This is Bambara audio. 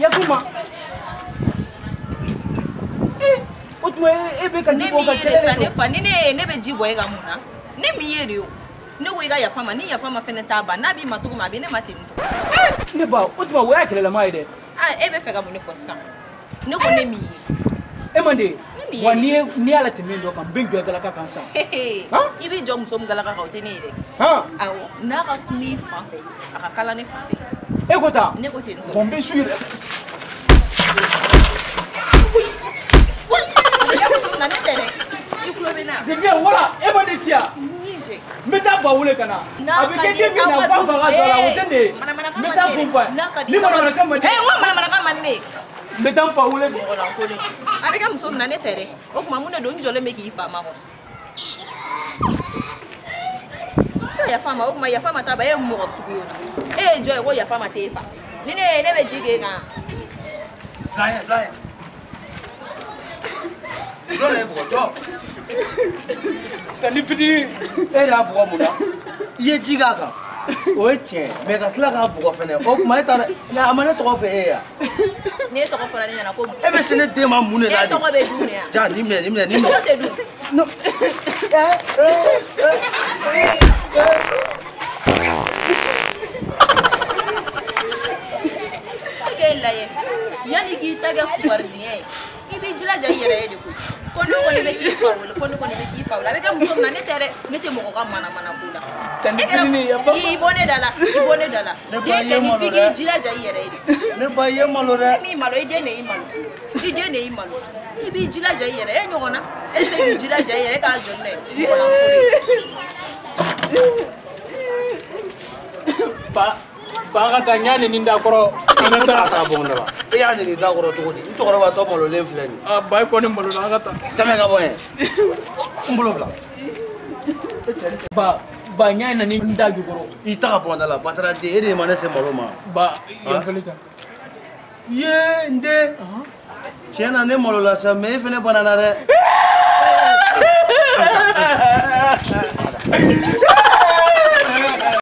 Yafa ma. O tuma e bɛ ka ji bɔ ka kɛlɛ de. Ne fa ni ne bɛ ji bɔ e ka mun na? Ne m'i ye de o. Ne ko i ka yafa ma, ni yafa ma fɛnɛ t'a ban. N'a b'i ma cogo min a bɛ ne ma ten tɔ. Ne ba, o tuma o y'a kɛlɛlama ye dɛ. Ah, e bɛ fɛ ka mun de fɔ sisan? Ne ko ne m'i ye. E man de. Wa n'i y'a latɛmɛ dɔ kan, n bɛ n jɔ i galaka kan sisan. I b'i jɔ muso min galaka kan, o tɛ ne ye dɛ. Awɔ, n'a ka suma i fan fɛ, a ka kala ne fan fɛ. E ko tan? Ne ko ten tɔ. Bon, n bɛ su yɛrɛ. Na ne tɛ dɛ. I tulo bɛ n na. Depuis wala e ma ne ci yan. N bɛ taa ba wele ka na. A bɛ kɛ den min na ba fa ka jɔ la, o tɛ ne ye. N bɛ taa fo n fa ye. Ni manamanakan man di. N ko manamanakan man di ne ye. N bɛ taa n fa wele. Mɔgɔlankolon. A bɛ kɛ muso min na ne tɛ dɛ. O tuma mun de don n jɔlen bɛ k'i fa makɔnɔ. Ko yafa ma, o tuma yafa ma ta ba e ye mɔgɔ sugu ye. E ye jɔn ye ko yafa ma t'e fa. Ni ne ye ne bɛ ji k'e kan. Bila bila. Jɔn de ye bugɔ jɔ. Tani fitinin. E de y'a bugɔ mun na? I ye ji k'a kan. O ye tiɲɛ mais ka tila k'a bugɔ fɛnɛ. O tuma e taara a ma ne tɔgɔ fɛ e ye yan. Ne tɔgɔ fɔra ne ɲɛna ko mun? E bɛ se ne den ma mun de la de? E tɔgɔ bɛ dun de yan. Ja nin minɛ nin minɛ nin minɛ. Tɔgɔ tɛ dun. Non. E k'e lajɛ yanni k'i ta kɛ fugaridenya ye. I b'i jilaja i yɛrɛ ye de koyi. Ko ne kɔni bɛ k'i fa wele, ko ne kɔni bɛ k'i fa wele. A bɛ kɛ muso min na ne tɛ dɛ, ne tɛ mɔgɔ ka manamana ko la. E kɛra i bɔ ne da la, i bɔ ne da la. Den kɛ ni f'i k'i jilaja i yɛrɛ ye de. Ne ba i ye malo dɛ. E m'i malo, i den de y'i malo. I den de y'i malo. I b'i jilaja i yɛrɛ e ɲɔgɔn na. E tɛ se k'i jilaja i yɛrɛ k'a jɔ n'a ye. Mɔgɔlankolon. Ba ba ka taa n y'a nɛni da kɔrɔ. An ka taa taa bɔ n da la. E y'a nɛni da kɔrɔ cogo di? N cɛkɔrɔba tɔ malolen filɛ nin ye. Ah ba e kɔni malola, an ka taa. Tɛmɛ ka bɔ yen. N bolo bila. Ba ba n y'a nɛni n da jukɔrɔ. I ta ka bɔ n da la Batara den, e de ma ne se malo ma. Ba yafali ta. Ye n den. Tiɲɛ na ne malola sa mais e fɛnɛ banana dɛ.